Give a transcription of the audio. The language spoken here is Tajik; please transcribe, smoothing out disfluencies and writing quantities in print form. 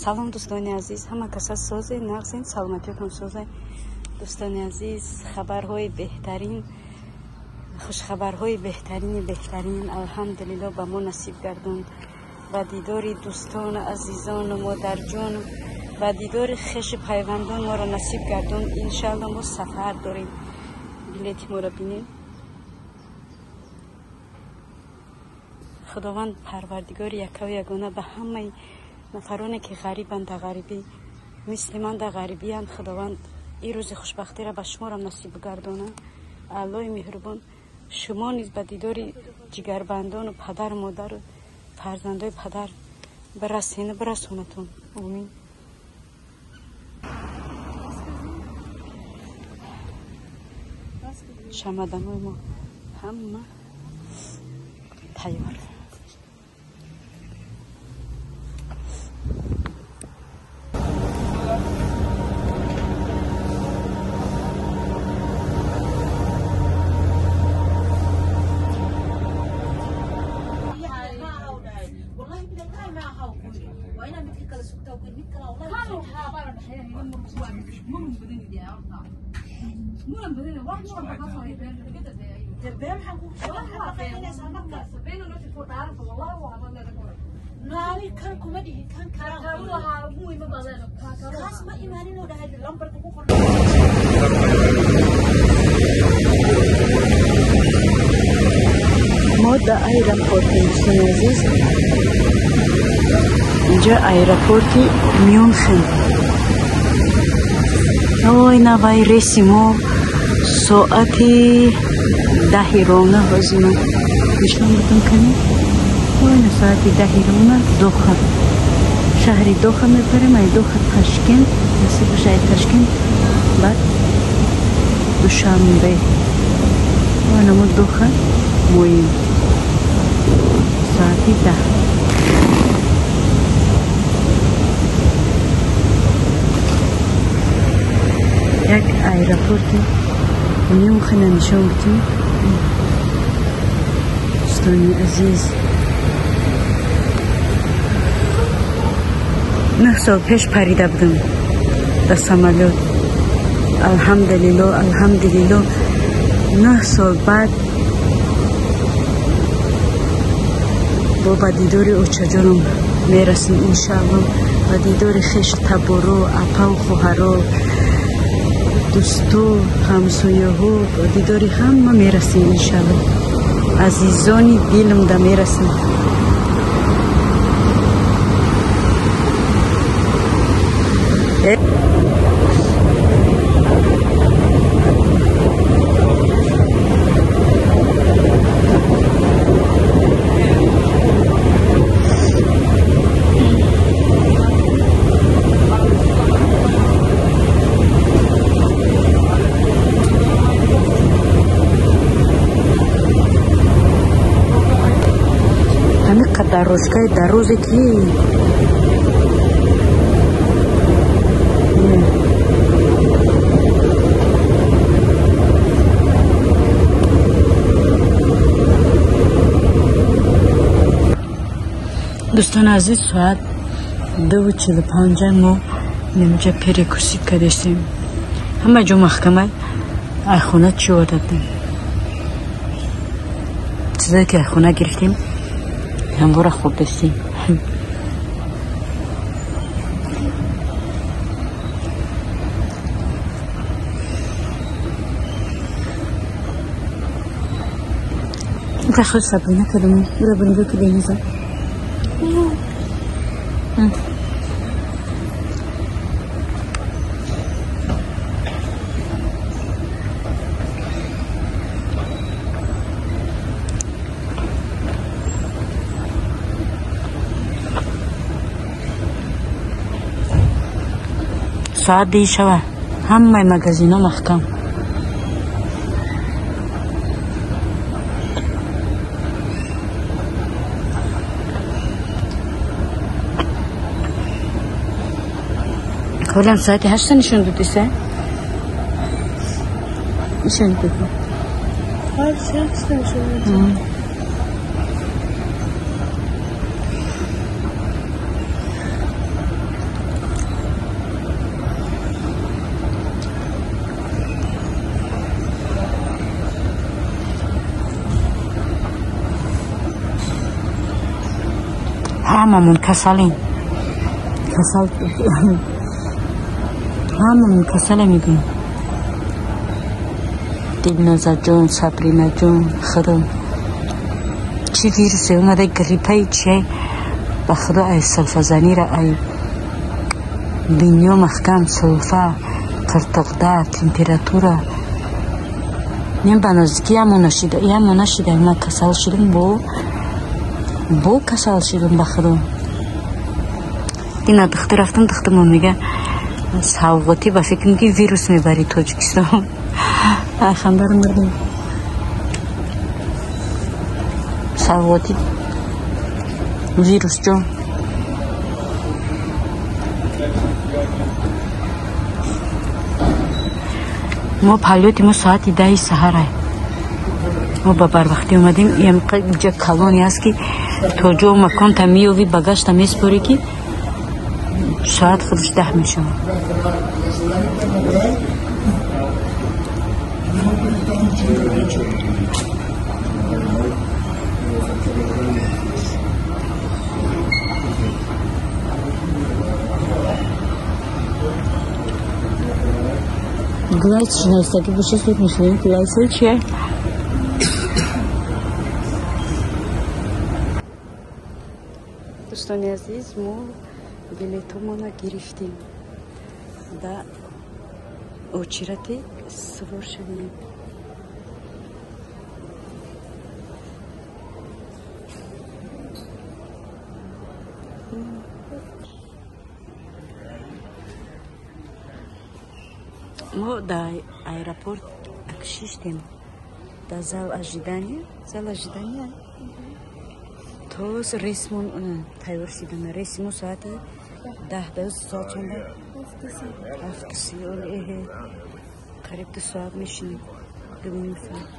Салом дӯстони азиз, ҳама каса созе, нағзин, саломатиётон созе. Дӯстони азиз, хабарҳои беҳтарин, хушхабарҳои беҳтарини беҳтарин алҳамдулилло ба мо насиб гардонд. Ба дидори дӯстону азизону модарҷону ба дидори хешу пайвандон моро насиб гардонд. Иншаалло мо сафар дорем. Билети моро бинем. Худованд парвардигори якаву ягона ба ҳамаи нафароне ки ғарибанд дар ғарибӣ, мисли ман дар ғарибиянд, Худованд ин рӯзи хушбахтиро ба шуморам насиб гардонад. Аллоҳи меҳрубон шумо низ ба дидори ҷигарбандону падару модару фарзандои падар бирасену бирасонатон. Омин. Шамаданои мо ҳама тайёр. Мо дар аэропортем, дӯстони азиз. Инҷо аэропорти Мюнхен. Ой, навай рейси мо соати 10 ровно ҳозир ман нишон будам кани. Ой, на соати 10 ровно Доха. Шаҳри Доха мебарем, ай Доха Ташкент, насиб боша ай Ташкент баъд Душанбе. Ой, намо Доха моем. Соати 10. Як аэропорти Мюнхена нишон будем. Дӯстони азиз, 9 сол пеш парида будам дар самолёт. Алҳамдулилло, алҳамдулилло, 9 сол баъд бо ба дидори очаҷонам мерасем иншаалло, ба дидори хешу таборо, апаву хоҳаро, дӯсту ҳамсояҳо, ба дидори ҳама мерасем иншаалло. Азизони дилам да мерасем. Дорожкаи дарозе ки дӯстони азиз, соат 2:45 мо инҷа перекусӣ кардастем. Ҳама ҷо маҳкама. Ай хона чӣ овардем? Чизое ки ай хона гирифтем ҳамвора хӯрдастем. Худ Сабрина кардам. Ура ба нигоҳ ки бениза. Соат 10 шава. Ҳамаи магазинҳо маҳкам. Ҳолам соати 8 нишон додиса? Нишон дод. Ҳамамон касалем. Касал ҳамамон касале мегӯем. Дилнозаҷон, Сабринаҷон, худо. Чӣ вирусе омада, гриппаи чие? Ба худо ай сулфазанира, ай бинё маҳкам, сулфа, қиртиқдард, температура. Нем ба наздикӣ ямо нашида, ман касал шудам, бо касал шудам ба худо. Дина духтур рафтам, духтурмон мега савғотӣ ба фикрам ки вирус мебари Тоҷикистон. Хандар мардум. Савғотӣ вирус ҷон. Мо полёти мо соати 10 саҳарай. Мо ба барвақтӣ омадем. Инҷа колония аст ки то ҷо маконта меёвӣ, багажта меспорӣ ки соат худаш 10 мешавад. Глайс шиносаки боша суд мешавем. Глайс чия? Дӯстони азиз, мо билетомона гирифтем. Да очирати сувор шавем. Мо дар аэропорт шиштем, дар зал ожидания, зал ожидания то рейсмон тайёр шидан. Рейси мо соати 10 соат чанда? 7:30. Қариб 2 соат мешинем, 2.5 соат.